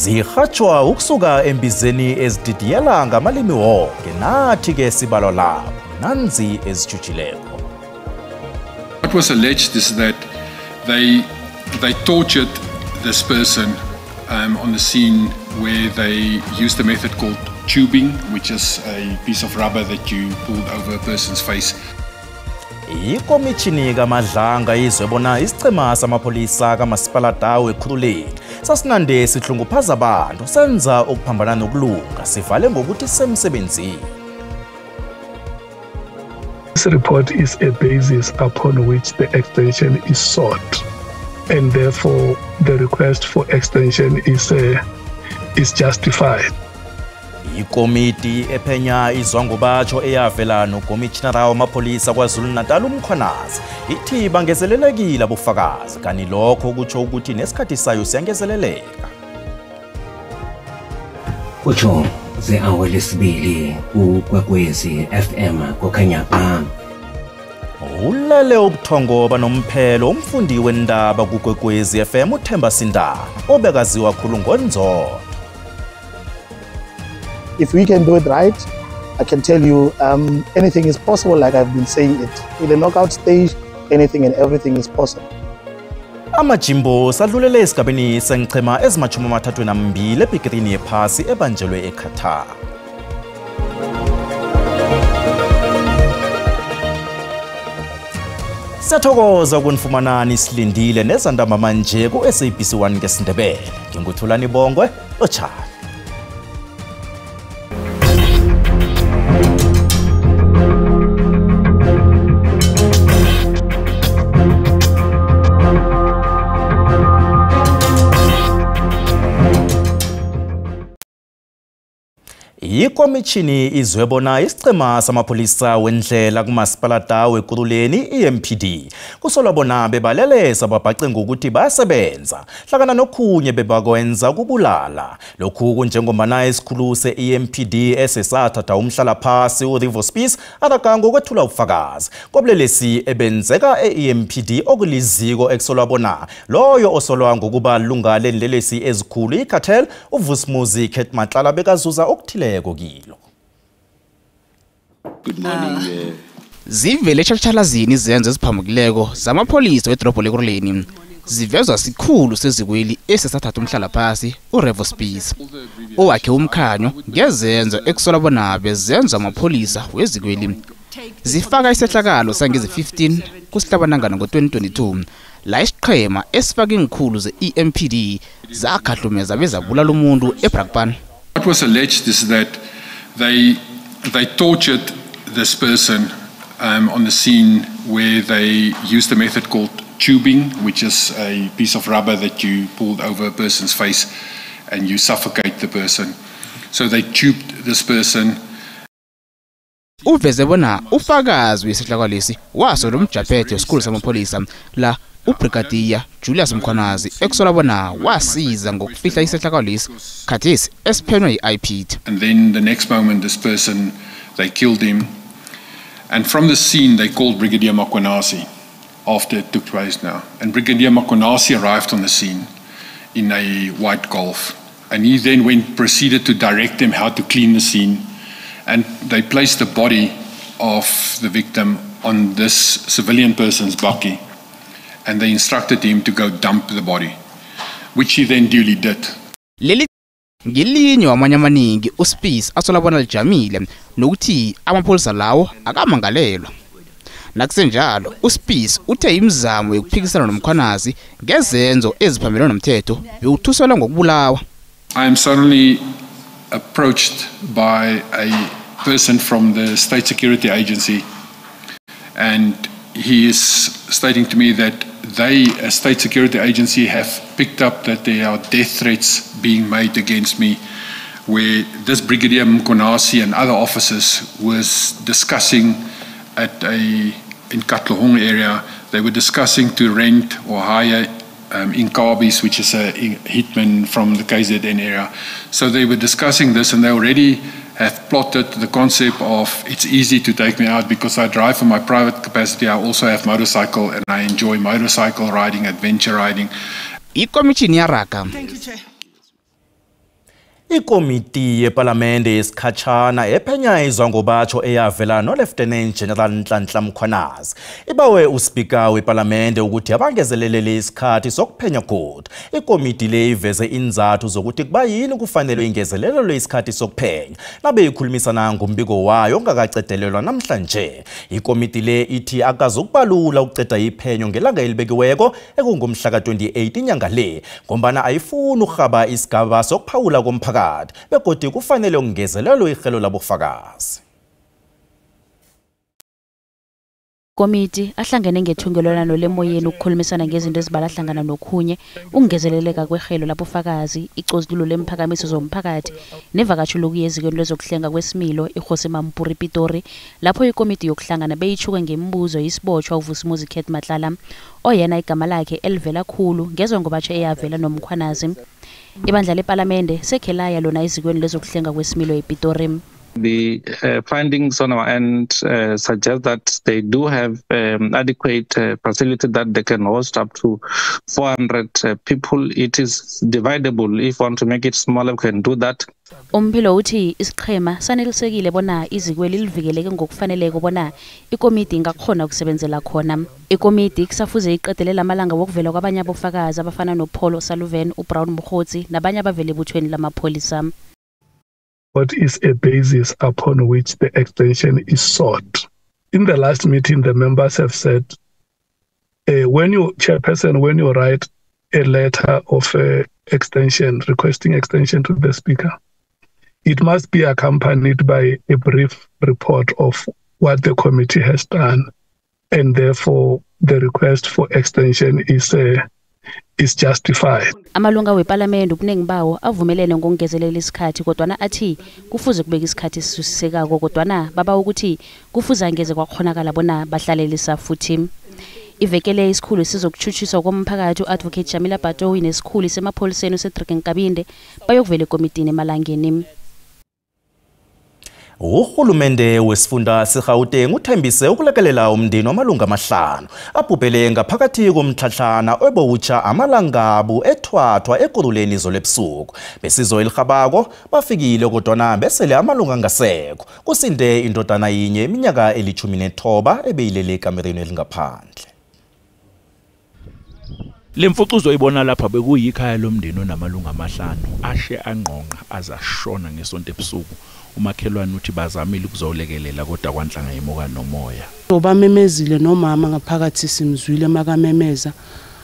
Zihatshwa ukusuka embizeni ezididiyela ngamalimi wonke, nathi-ke sibalwa lapho nanzi ezijujileko. What was alleged is that they tortured this person on the scene, where they used a method called tubing, which is a piece of rubber that you pulled over a person's face. Ikomitjhini kaMadlanga izwe bona isichema samapholisa kamasipalata weKurhuleni sasinande sihlunguphaza abantu, senza ukuphambana nokulunga, sivale ngokuthi semsebenzini. This report is a basis upon which the extension is sought, and therefore the request for extension is justified. Ikomiti ephenya izwangobatsho eyavela nokomitjhinara wamapholisa KwaZulu-Natal uMkhwanazi ithi bangezelelekile abofakazi, kanti lokho kutsho ukuthi nesikhathi sayo siyangezeleleka. Kutsho ze-awa lesibili kuKwekwezi FM kukhanya ba. Ulele ubuthongo banomphelo umfundi wendaba kuKwekwezi FM uThemba Sindana, obekaziwa khulu ngonzondo. If we can do it right, I can tell you anything is possible, like I've been saying it. In the knockout stage, anything and everything is possible. Amajimbo sadlulele esigabeni sengichema ezima-32 ebhikirini yephasi ebanjelwe eQatar. Siyathokoza ukunifumanani silindile nezandamba manje ku-SABC 1 ngesiNdebele. NginguThulani Bongwe, lotjhani. Ikomitjhini izwe bona isichema samapholisa wendlela kumasipalata weKurhuleni EMPD kusolwa bona bebalelesa babhace ngokuthi bayasebenza, hlangana nokhunye bebakwenza kubulala. Lokhu kunjengombana isikhulu se-EMPD esesathatha umhlalaphasi uRivo Spies araga ngokwethula ubufakazi kobulelesi ebenzeka e-EMPD, okuliziko ekusolwa bona loyo osolwa ngokuba lunga leenlelesi ezikhulu icartel uVusimuzi Cat Matlala bekazuza okuthileko kilo. Good morning. Zivele etshatshalazini izenzo eziphambukileko zamapholisa wedorobho leKurhuleni zivezwa sikhulu sezikweli esesathatha umhlalaphasi uRevo Spies, owakhe umkhanyo ngezenzo ekusolwa bona bezenza amapholisa wezikweli. Zifaka isehlakalo sangezi-15 kusihlabanangana ngo-2022 la isiqhema esifaka iinkhulu ze-EMPD zakhahlumeza bezabulala umuntu eBrakpan. What was alleged is that they tortured this person on the scene, where they used a method called tubing, which is a piece of rubber that you pulled over a person's face and you suffocate the person. So they tubed this person. Uveze bona ufakazi wesehlakalesi waso lomjaphethe wesikhulu samapholisa la uBrigadier Julius Mkhwanazi ekusola bona wasiza ngokufihla isehlakalesi khathesi esiphenywa yi-IPID. And then the next moment this person, they killed him. And from the scene they called Brigadier Mkhwanazi after it took place now. And Brigadier Mkhwanazi arrived on the scene in a white Golf. And he then proceeded to direct them how to clean the scene. And they placed the body of the victim on this civilian person's bakkie. And they instructed him to go dump the body, which he then duly did. Leli ngelinye wamanye amaningi uSpies asola bona lijamile nokuthi amapholisa lawo akamangalelwa. Nakusenjalo uSpies uthe imizamo yokuphikisana noMkhwanazi ngezenzo eziphambene nomthetho bewuthuselwa ngokubulawa. I am suddenly approached by a person from the State Security Agency, and he is stating to me that they, as State Security Agency, have picked up that there are death threats being made against me, where this Brigadier Mkhwanazi and other officers was discussing in Katlehong area. They were discussing to rent or hire Inkabis, which is a hitman from the KZN area. So they were discussing this, and they already have plotted the concept of it's easy to take me out because I drive for my private capacity. I also have motorcycle and I enjoy motorcycle riding, adventure riding. Ikomishini yaraga. Thank you, Chair. Ikomiti yePalamende yesikhatshana ephenya izwangobatsho eyavela no-Lieutenant General Nhlanhla Mkhwanazi ibawe uspika wePalamende ukuthi abangezelelele isikhathi sokuphenya godu. Ikomiti le iveze inzathu zokuthi kuba yini kufanele ingezelelelwe isikhathi sokuphenya nabe ikhulumisana ngombiko wayo ongakacedelelwa namhlanje. Ikomiti le ithi akazukubalula ukuceda iphenyo ngelanga elibekiweko ekungumhla ka-28 inyanga le, ngombana ayifuni ukurhaba isigaba sokuphawula komphakathi begodu kufanele ukungezelelwe irhelo labofakazi. Komiti ahlangene ngethungelelwano lemoyeni ukukhulumisana ngezinto ezibala hlangana nokhunye ukungezeleleka kwerhelo labofakazi, icozululo lemphakamiso zomphakathi nevakatjho lokuya ezikweni lezokuhlenga kwesimilo iKgosi Mampuru Pitori, lapho ikomiti yokuhlangana beyitjhuke ngemibuzo isibotshwa uVusimuzi Cat Matlala oyena igama lakhe elivela khulu ngezwa ngobatsho eyavela noMkhwanazi. Ibandla lepalamende sekhe laya lona ezikweni lezokuhlenga kwesimilo ePitori. The findings on our end suggest that they do have adequate facility that they can host up to 400 people. It is dividable. If you want to make it smaller, we can do that. Umphilo uthi isiqhema sanelisekile bona izikweli livikeleke ngokufaneleko bona ikomiti ingakhona ukusebenzela khona. Ikomiti kusafuze iqedelela amalanga wokuvela kwabanye abofakazi abafana noPaul O'Sullivan, uBrown Mogotsi nabanye abavele ebuthweni lamapholisa. What is a basis upon which the extension is sought? In the last meeting, the members have said, when you, chairperson, when you write a letter of extension, requesting extension to the speaker, it must be accompanied by a brief report of what the committee has done, and therefore the request for extension is justified. Amalunga wePalamende ubuningi bawo avumelene ngokungezelela isikhathi, kodwana athi kufuze kubeka isikhathi esisusisekako, kodwana baba ukuthi kufuze angeze kwakhonakala bona bahlalelisa futhi. Ivekele isikhulu sizokutshutshiswa komphakathi u-Advocate Jamila Batohi nesikhulu semapholiseni uCedric Nkabinde bayokuvela ekomitini emalangeni. Urhulumende wesifunda seGauteng uthembise ukulekelela umndeni wamalunga amahlanu abhubhele ngaphakathi komtlhatlhana obowutsha amalangabu ethwathwa ekuruleni izolo ebusuku. Besizo elihabako bafikile kodwana besele amalunga angasekho. Kusinde indodana yinye iminyaka eli-19 ebeyilele ekamereni elingaphandle. Lemfucuzo ibona lapha bekuyikhaya lomndeni onamalunga amahlanu ashe angqonqa azashona ngesonto ebusuku. Umakhelwane uthi bazamile ukuzolekelela kodwa kwanhlanga yimuka nomoya. Bamemezile nomama ngaphakathi simzwile makamemeza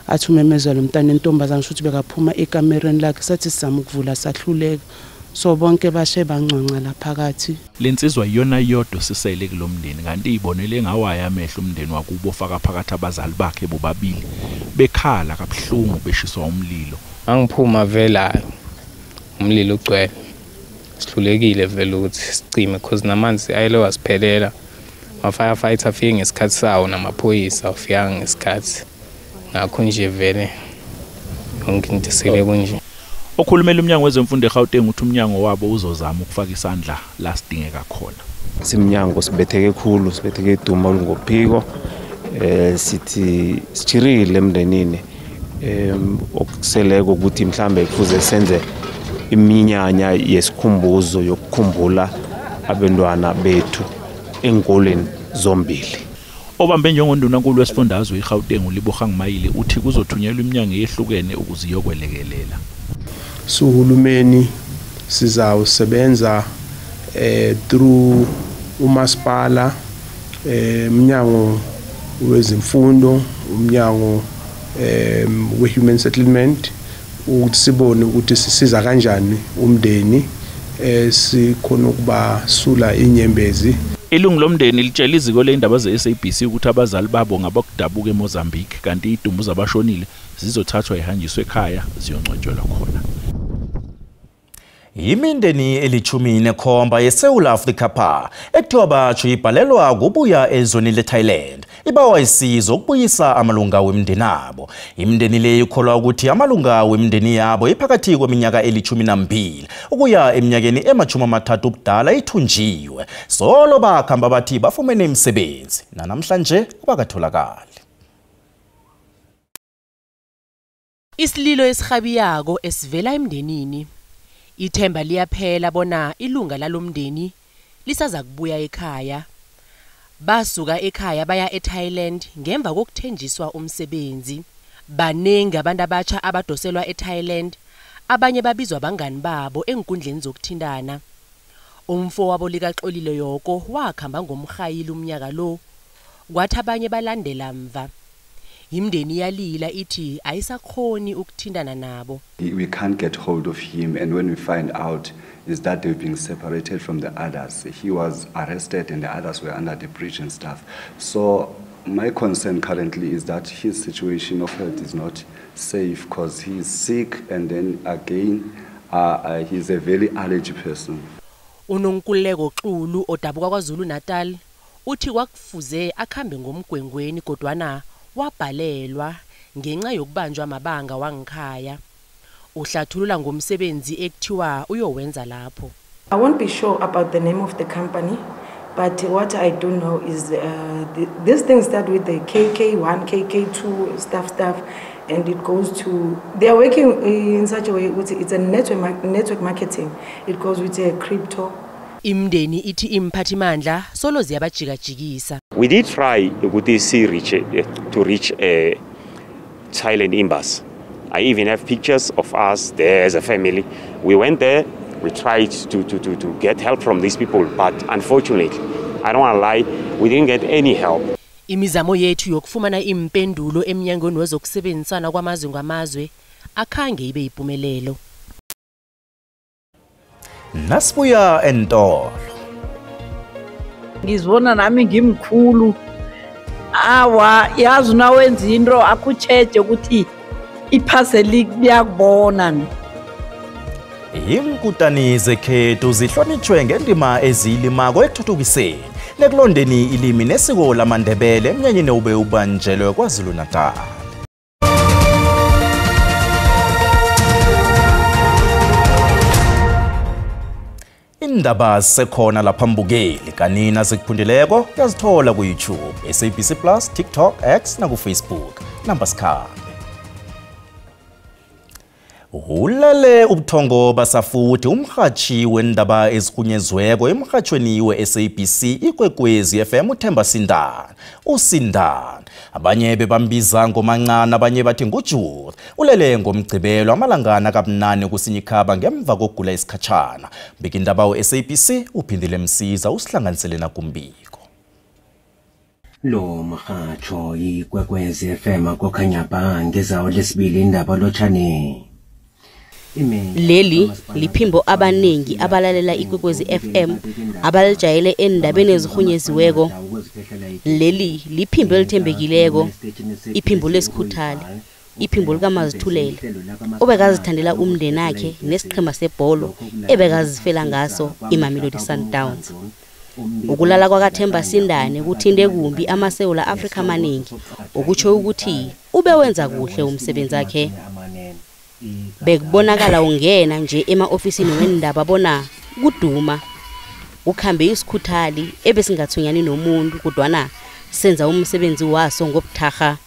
athi umemeza lo mntana entombazana ukuthi bekaphuma ekamereni lakhe, sathi sizama ukuvula sahluleka, so bonke bashe bangcwanca laphakathi. Lensizwa iyona yodwa sisele kulomndeni kanti ibonele ngawaya amehlo umndeni wakubo faka phakathi abazali bakhe bobabili bekhala kabuhlungu beshiswa umlilo. Angiphuma vela umlilo ugcwele, sihlulekile vele ukuthi sicime because namanzi ayelo wasiphelela. Ama-firefighter afike ngesikhathi sawo namaphoyisa afika ngesikhathi, ngakho nje vele yonke into isele kunje. Okhulumela umnyango wezemfundo eGauteng uthi umnyango wabo uzozama ukufaka isandla la sidingeka khona. Simnyango sibetheke khulu, sibetheke iduma olungophiko, sithi sichirile emndenini, okuseleko ukuthi mhlambe kufuze senze iminyanya yesikhumbuzo yokukhumbula abantwana bethu enkoleni zombili. Obambe njengondunankulu wesifundazwe iGauteng uLebogang Maile uthi kuzothunyelwa iminyango eyehlukene ukuze iyokwelekelela. Suhulumeni sizawusebenza through umasipala, umnyango wezemfundo, umnyango we-human settlement, ukuthi sibone ukuthi sisiza kanjani umndeni, sikhona ukubasula inyembezi. Ilungu lomndeni litshela iziko lendaba ze-SABC ukuthi abazali babo ngabakudabuka eMozambique kanti idumbu zabashonile zizothathwa ihanjiswe ekhaya ziyongcwetshelwa khona. Imindeni eli-17 yeSewula Afrika pha ekuthiwa batsho ibhalelwa kubuya ezweni leThailand ibawa isizo ukubuyisa amalunga wemindeni abo. Imindeni le ikholwa ukuthi amalunga wemindeni yabo iphakathi kweminyaka eli-12 ukuya eminyakeni ema-30 ubudala ithunjiwe. Solo bakhamba bathi bafumene imisebenzi nanamhlanje abakatholakali. Isililo esihabiyako esivela emndenini. Ithemba liyaphela bona ilunga lalomndeni lisaza kubuya ekhaya. Basuka ekhaya baya eThailand ngemva kokuthenjiswa umsebenzi. Baningi abantu abatsha abadoselwa eThailand, abanye babizwa bangani babo enkundleni zokuthintana. Umfowabo likaXolile Yoko wakhamba ngomrhayili umnyaka lo, kwathi abanye balandela mva. Imndeni yalila ithi ayisakhoni ukuthintana nabo. We can't get hold of him, and when we find out is that they've been separated from the others. He was arrested and the others were under the bridge and stuff. So my concern currently is that his situation of health is not safe because he is sick, and then again he's a very allergy person. Unonkululeko Xulu odabuka KwaZulu Natal uthi kwakufuze akhambe ngomgwengweni kodwana wabhalelwa ngenxa yokubanjwa mabanga wangikhaya. Uhlathulula ngomsebenzi ekuthiwa uyowenza lapho. I won't be sure about the name of the company, but what I do know is this thing starts with the KK1, KK2 stuff, and it goes to, they are working in such a way, it's a network marketing. It goes with a crypto. Imndeni ithi imphathimandla solo ziyabajikajikisa. We did try to reach a Thailand embassy. I even have pictures of us there as a family. We went there, we tried to get help from these people, but unfortunately, I don't want to lie, we didn't get any help. Imizamo yethu yokufumana impendulo emnyangweni wezokusebenzisana kwamazwe ngamazwe akhange ibe impumelelo. Nasibuya entolo. Ngizibona nami ngimkhulu. Awa, yazi nawenza into akutsheje ukuthi iphaseli liyakubona. Iinkutani zekhethu zihlonitshwe ngendima eziyilimako ekuthuthukiseni nekulondeni ilimi nesiko lamaNdebele emnyanyeni ube ubanjelwe KwaZulu-Natal. Indaba sekhona lapha mbukeli kanina zikuphundileko uyazithola ku-YouTube, SABC Plus, TikTok, X naku-Facebook. Namba sikhambe. Ulale ubuthongo basafuthi umrhatjhi wendaba ezirhunyezweko emrhatjhweni we-SABC Ikwekwezi FM uThemba Sindane. uSindane abanye bebambiza ngomancane, abanye bathi ngujuri. Ulele ngomgcibelo amalangana kabunane kuSinyikhaba ngemva kokugula isikhatshana. Mbikindaba we-SABC uphindile Msiza usihlanganisele nakumbiko. Lo mrhatjho Ikwekwezi FM kokhanya ngezawo lesibili indaba lotshane. Leli liphimbo abaningi abalalela Ikwekwezi FM abalijayele endabeni ezirhunyeziweko. Leli liphimbo elithembekileko, iphimbo lesikhuthali, iphimbo likamazithulela obekazithandela umndenakhe nesiqhema sebholo ebekazifela ngaso iMamelodi Sundowns. Ukulala kwakaThemba Sindane kuthinte kumbi amaSewula Afrika amaningi, okutsho ukuthi ubewenza kuhle umsebenzi wakhe. Bekubonakala ungena nje ema-ofisini wendaba bona kuduma ukhambe isikhuthali ebesingathunyani nomuntu kodwana senza umsebenzi waso ngobuthaha.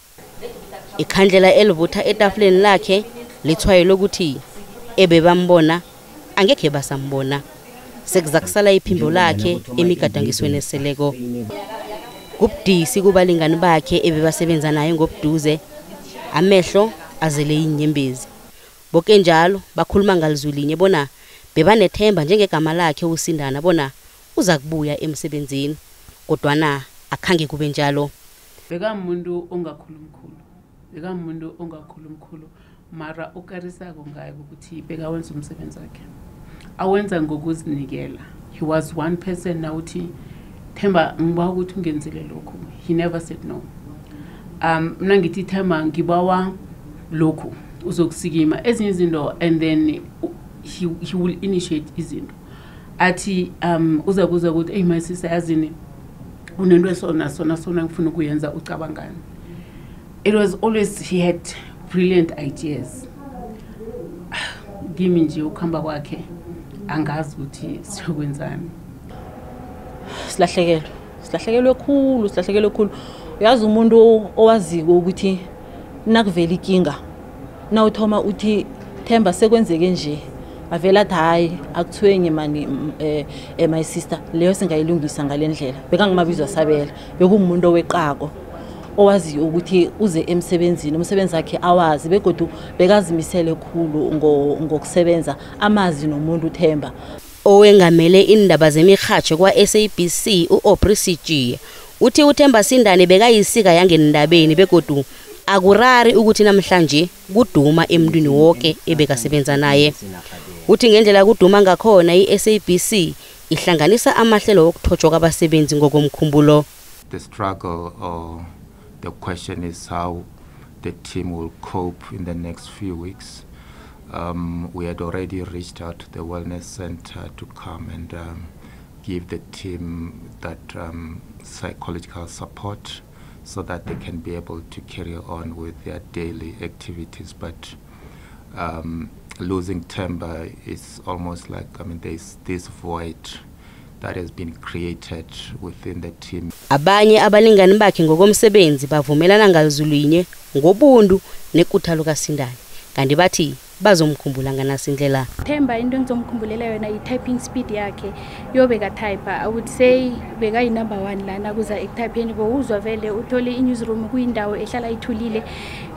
Ikhandlela elivutha etafuleni lakhe lithwayo lokuthi ebebambona angekhe basambona. Sekuzakusala iphimbo lakhe emigadangisweni eseleko. Kubudisi kubalingani bakhe ebebasebenza naye ngobuduze, amehlo azele inyembezi. Boke njalo bakhuluma ngalizwi linye bona bebanethemba njengegama lakhe uSindana bona uza kubuya emsebenzini, kodwana akhange kube njalo. Bekamuntu ongakhulumkhulu, bekamuntu ongakhulumkhulu, mara okarisako ngaye ukuthi bekawenza umsebenzi wakhe awenza ngokuzinikela. He was one person nawuthi Themba ngibawa ukuthi ungenzele lokhu, he never said no. Mina ngithi Themba ngibawa lokhu, uzokusikima ezinye izinto, and then he will initiate izinto. Athi uzakuza ukuthi hey my sister, yazini unento esona sona sona ngifuna ukuyenza, ucabangani. It was always he had brilliant ideas. Kimi nje ukuhamba kwakhe angazi ukuthi siyokwenzani. Silahlekelwe khulu, silahlekelwe khulu. Uyazi umuntu owaziko ukuthi nakuvela inkinga nawuthoma uthi Themba sekwenzeke nje, Avela athi hayi akuthwenye mani my sister leyo singayilungisa ngalendlela. Bekangimabizwa sabela bekumuntu oweqako owaziyo ukuthi uze emsebenzini, umsebenzi wakhe awazi begodu bekazimisele khulu ngokusebenza amazi nomuntu uThemba. Owengamele indaba zemirhatsho kwa-SABC u-Aubrey Sijia uthi uThemba Sindane bekayisika yangendabeni begodu akurari ukuthi namhlanje kuduma emntwini wonke ebekasebenza naye. Uthi ngendlela kuduma ngakhona i-SABC ihlanganisa amahlelo wokuthotshwa kwabasebenzi ngokomkhumbulo. The struggle or the question is how the team will cope in the next few weeks. We had already reached out to the wellness center to come and give the team that psychological support so that they can be able to carry on with their daily activities. But losing Themba is almost like, I mean, there's this void that has been created within the team. Abanye abalingani bakhe ngokomsebenzi bavumelana ngazulwinye ngobuntu nekuthalo kaSindane. Kanti bathi bazomkhumbula nganasindlela. Themba into engizomkhumbulela yona i-typing speed yakhe yobeka type. I would say beka i number 1 lana kuza ekutypeni bowuzwa vele uthole i-newsroom kuyindawo ehlala ithulile.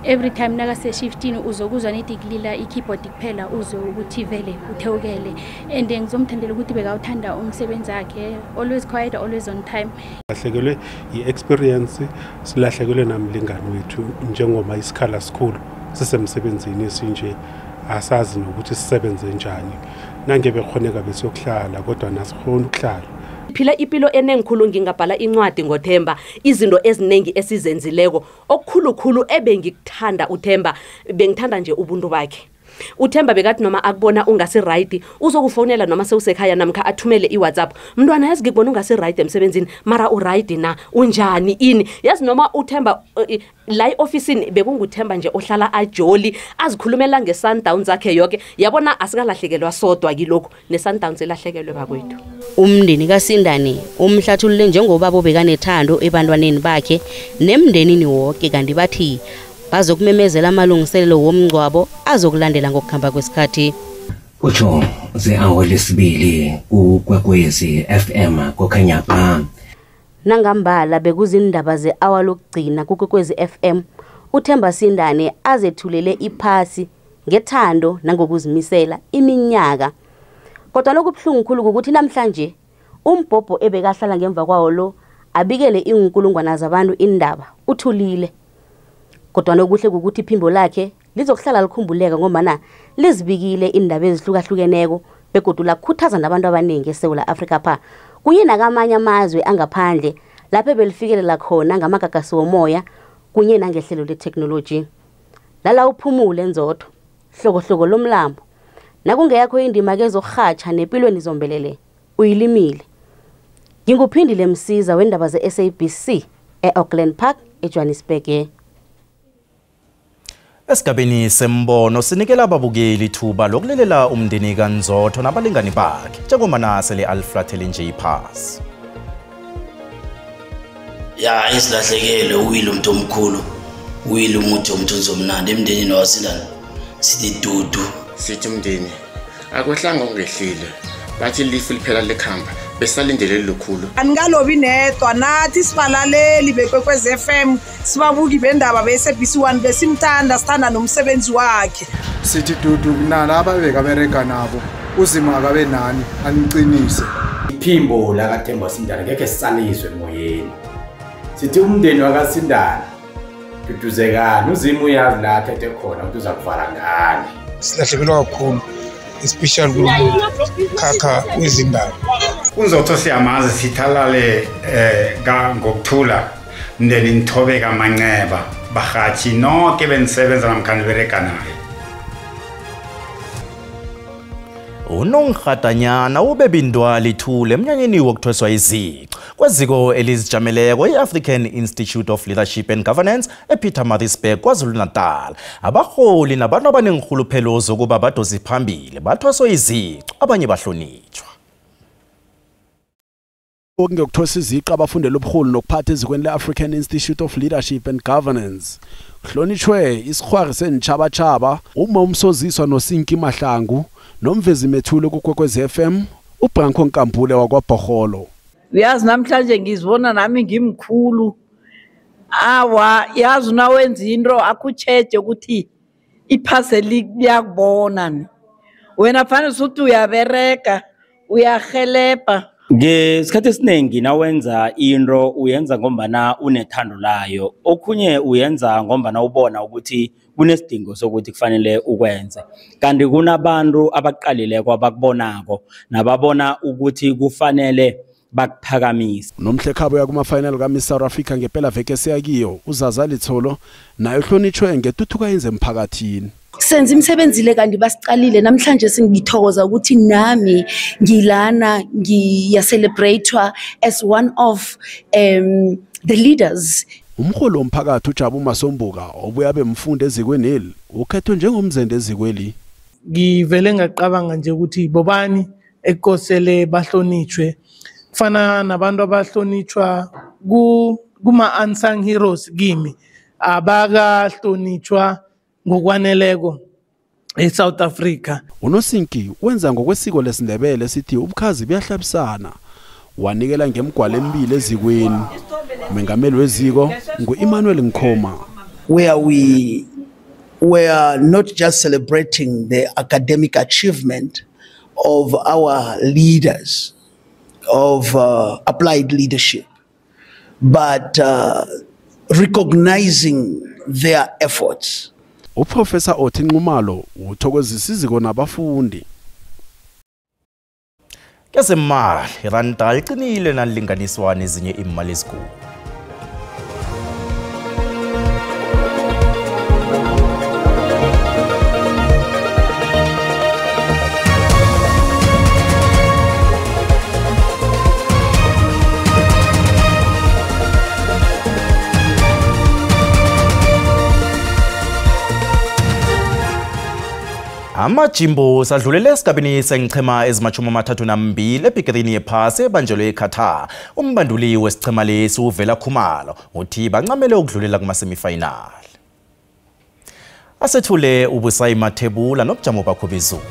Every time nakase shiftini uzokuzwa nethi kulila i-keyboard kuphela uzwe ukuthi vele uthewukele. And ngizomthandela ukuthi bekawuthanda umsebenzi wakhe, always quiet, always on time. Silahlekelwe i-experience, silahlekelwe namlingani wethu njengoba isikhala sikhulu sisemsebenzini esinje asazi nokuthi sisebenze njani. Nange bekhoneka besiyokuhlala kodwa nasikhona ukuhlala. Phila impilo enengikhulu ngingabhala incwadi ngoThemba izinto eziningi esizenzileko okukhulukhulu ebengikuthanda uThemba bengithanda nje ubuntu bakhe. uThemba bekathi noma akubona ungasi right uzokufonela noma sewusekhaya namkha athumele iWhatsApp. Mntwana yazi ngikubona ungasi right emsebenzini mara u right na unjani ini yazi noma uThemba la eofficeini bekunguThemba nje ohlala ajoli azikhulumela ngeSundowns zakhe yonke yabona asikalahlekelwa sodwa kilokho neSundowns elahlekelwe bakwethu. Umndeni kaSindane umhlathulule njengobaba obekanethando ebantwaneni bakhe nemndenini wonke kanti bathi bazokumemezela amalungiselelo womngcwabo azokulandela ngokuhamba kwesikhathi. Utsho ze-awa lesibili kuKwekwezi FM kokhanya ba. Nangambala bekuzindaba ze-awa lokugcina kuKwekwezi FM uThemba Sindane azethulele iphasi ngethando nangokuzimisela iminyaka. Kodwa lokubuhlungu khulu ukuthi namhlanje umbhobho ebekahlala ngemva kwawo lo abikele inkulungwana zabantu indaba uthulile. Kodwa nokuhle ukuthi iphimbo lakhe lizokuhlala likhumbuleka ngombana lizibikile indaba ezihlukahlukeneko begodu lakhuthaza nabantu abaningi eSouth Africa pha kunye nakamanye amazwe angaphandle lapho belifikelela khona ngamagagasi womoya kunye nangehlelo leteknoloji. Lala uphumule Nzotho hlokohloko lomlambo nakungeyakho indima kezokurhatsha nempilweni zombelele uyilimile. Nginguphindile Msiza wendaba ze-SABC e-Auckland Park eJohannesburg. Esigabeni sembono sinikela ababukeli ithuba lokulelela umndeni kaNzotho nabalingani bakhe njengoba sele aliflathele nje iphasi. Ya isilahlekele uwile umuntu omkhulu, uwile umuntu omthunzi omnandi emndenini waSindane. Sithi dudu, sithi umndeni akwehlanga ongehlile bathi lifu liphela likhamba besalindele lokhulu. Anikalobi nedwa nathi sibalaleli beKwekwezi FM sibabuki bendaba be-SABC 1 besimthanda sithanda nomsebenzi wakhe. Sithi dudu nalaba bekabereka nabo uzima akabe nani aniqinise. Iphimbo lakaThemba Sindane ngeke sisalizwe emoyeni. Sithi umndeni wakaSindane duduzekani uzima uyazi la athethe khona ukuthi uzakuvala ngani. Silahlekelwa kakhulu especially kukhakha wezindaba. UNzotho siyamazi sithalale ngokuthula mndeni nithobeka amanceba barhatshi nonke benisebenza namkha nibereka naye. Unonghatanyana ubebindwa lithule emnyanyeni wokuthweswa iziqu kweziko elizijameleko i-African Institute of Leadership and Governance ePietermaritzburg KwaZulu-Natal. Abaholi nabantu abanengikhuluphelo zokuba badosi phambili bathweswe iziqu abanye bahlonitshwa. Okungokuthwesa iziqu abafundela ubuholi nokuphatha ezikweni le-African Institute of Leadership and Governance kuhlonitshwe isikhwari senitshabatshaba uma umsoziswa noSinki Mahlangu Nomvezi Methulo kuKwekwezi FM, uBranko Nkambule wakwaBhorholo. Uyazi namhlanje ngizibona nami ngimkhulu. Awa, yazi nawenza into akutshetshe ukuthi iphasi liyakubona. Wena fanele uthi uyabereka, uyahelebha. Ngesikhathi esiningi nawenza into uyenza ngombana unethando layo. Okhunye uyenza ngombana ubona ukuthi kunesidingo sokuthi kufanele ukwenze. Kanti kunabantu abaqalileko abakubonako nababona ukuthi kufanele bakuphakamise. Nomhlekhabo ya kuma-final kaMiss South Africa ngempela veke esiyakiyo, uZaza Litholo naye uhlonitshwe ngetuthuka yenze emphakathini. Senza imisebenzi le kanti basiqalile namhlanje, singithokoza ukuthi nami ngilana ngiya-celebratewa as one of the leaders. Umholi womphakathi uJabu Masombuka obuya bemfundi ezikweneli ukhethwe njengomzende ezikweli. Ngivele ngaqabanga nje ukuthi bobani ekosele bahlonitshwe, kufana nabantu abahlonitshwa kuma unsung heroes kimi abakahlonitshwa ngokwaneleko eSouth Africa. Unosinki wenza ngokwesiko lesiNdebele sithi ubukhazi buyahlabisana, wanikela ngemigwalo emibili ezikweni. Umengameli weziko ngu-Emmanuel Nkhoma. Where we were not just celebrating the academic achievement of our leaders of applied leadership, but recognizing their efforts. Uprofessor Othi Nxumalo uthokozisa iziko nabafundi. Kezemali, iranda liqinile nalilinganiswa nezinye imali ezinkulu. Amajimbo sadlulele esigabeni sengichema ezima-32 ebhikirini yephasi ebanjelwe eQatar. Umbanduli wesichema lesi uVela Khumalo uthi bancamele ukudlulela kuma-semifinal. Asethule uBusayi Mathebula nobujamo bakho bezulu.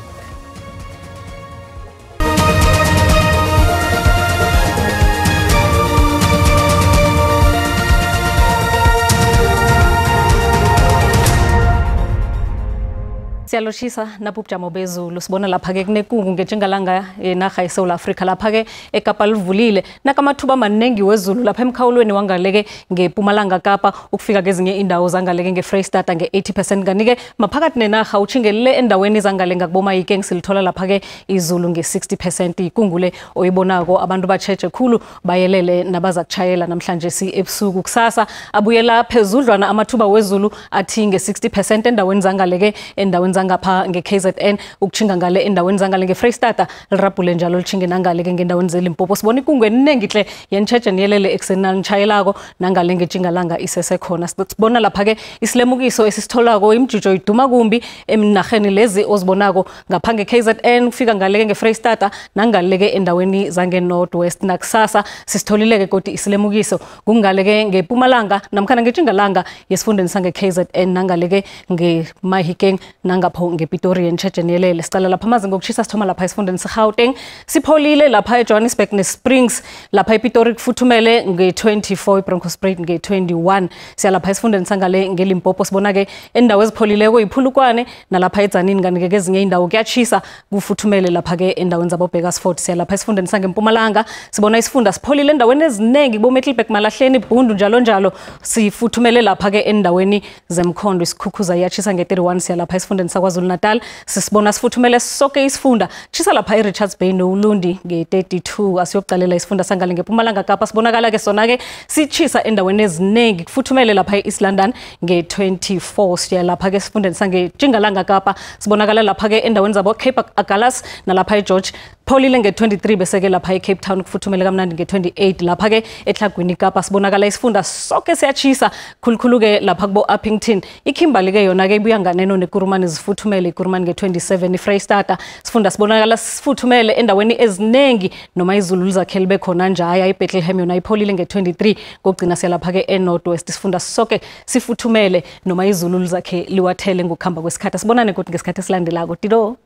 Siyaloshisa nabubujamo bezulu, sibona lapha-ke kunekungu ngetjingalanga yenarha yeSouth Africa, lapha-ke eKapa livulile nakamathuba amaningi wezulu lapha emkhawulweni wangaleke ngePumalanga Kapa ukufika kezinye indawo zangaleke ngeFreyistata nge-80%, kanti-ke maphakathi nenarha utjhingelele endaweni zangale ngakuboMahikeng silithola lapha-ke izulu nge-60%. Ikungule oyibonako abantu batjheje khulu bayelele nabaza kuchayela namhlanje si ebusuku. Kusasa abuyela phezudlwana amathuba wezulu athi nge-60% endaweni zangaleke endaweni ngapha nge-KZN ukutjhinga ngale endaweni zangale ngeFreyistata lirabhule njalo litjhinge nangale ke ngendaweni zeLimpopo. Sibona ikungu eningi hle yenitjheje niyelele ekuseni nanitshayelako nangale ngetjingalanga isesekhona. Sibona lapha-ke isilemukiso esisitholako imijujo iduma kumbi eminarheni lezi ozibonako ngapha nge-KZN kufika ngale-ke ngeFreyistata nangale-ke endaweni zange-North West. Nakusasa sisitholile-ke godi isilemukiso kungale-ke ngePumalanga namkhana ngetjingalanga yesifundeni sange-KZN nangale-ke ngeMahikeng nangapho ngePitori yenitjheje niyelele. Sicala lapha amazinga okushisa sithoma lapha esifundeni seGauteng sipholile lapha eJohannesburg neSprings, lapha ePitori kufuthumele nge-24, iBronkhorstspruit nge-21. Siya lapha esifundeni sangale ngeLimpopo sibona-ke endawo ezipholileko iPhulukwane nalapha eDzanini, kanti-ke kezinye indawo kuyatshisa kufuthumele lapha-ke endaweni zaboBakersford. Siya lapha esifundeni sangempumalanga sibona isifunda sipholile endaweni eziningi boMiddelburg, Malahleni, Bhundu njalo njalo, sifuthumele lapha-ke endaweni zemkhondo. Isikhukhuza iyatshisa nge-31. Siya lapha esifundeni saKwaZulu Natal sisibona sifuthumele sonke isifunda, tshisa lapha eRichards Bay noUlundi nge-32. Asiyokucalela isifunda sangale ngePumalanga Kapa sibonakala ke sona-ke sitshisa endaweni eziningi kufuthumele lapha e-East London nge-24. Siya lapha-ke esifundeni sangetjingalanga Kapa sibonakala lapha-ke endaweni zabo Cape Agulhas nalapha eGeorge pholile nge-23, bese-ke lapha e-Cape Town kufuthumele kamnandi nge-28. Lapha-ke eTlhagwini Kapa sibonakala isifunda sonke siyatshisa khulukhulu-ke lapha kubo-Upington. iKimberley-ke yona-ke ibuya nganeno neKurumani zifuthumele, iKurumani nge-27. iFreyistata sifunda sibonakala sifuthumele endaweni eziningi noma izulu lizakhe libe khona njaya. iBethlehem yona ipholile nge-23. Kokugcina siya lapha-ke e-North West isifunda sonke sifuthumele noma izulu lizakhe liwathele ngokuhamba kwesikhathi. Sibonane kodwa ngesikhathi esilandelako. Tido.